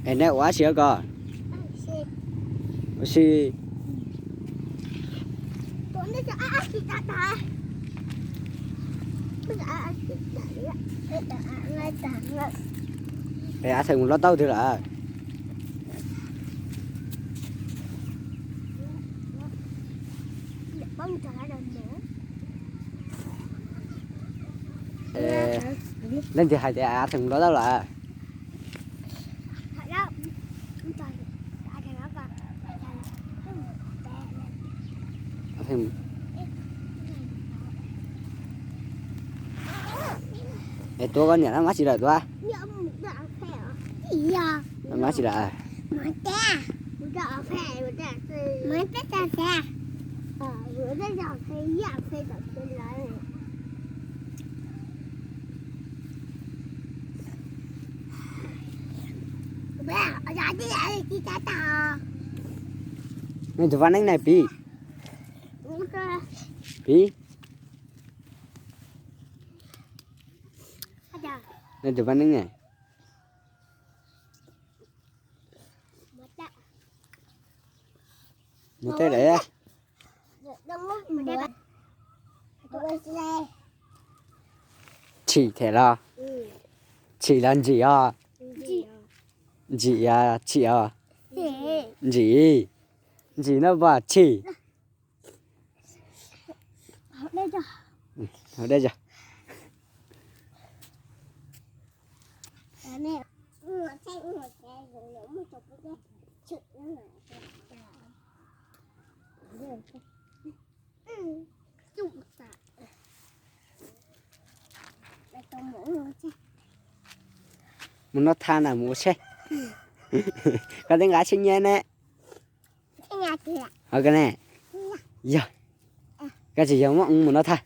Es nej ua dab tsi ko? Ua si. Es Ab Theem mus lov tau twg lawm? Leej twg hais tias Ab Theem mus lov tau lawm? Es Tuab, koj niam lawv mus dab tsi lawm Tuab? Mus dab tsi lawm? Nej tus vaj neeb ne Piv? Piv? Nej tus vaj neeb ne? Mus teb lawm. Tshim thiab los? Tshim los ntsim os? Ntsim, tshim os? Ntsim, ntsim no pom tshim. Hauv dej. Mus noj tha na, mus ua tsheb. Koj twb nqa tsheb nyiaj ne. Ho koj ne? Yog. Koj tsis yog muab mus noj tha.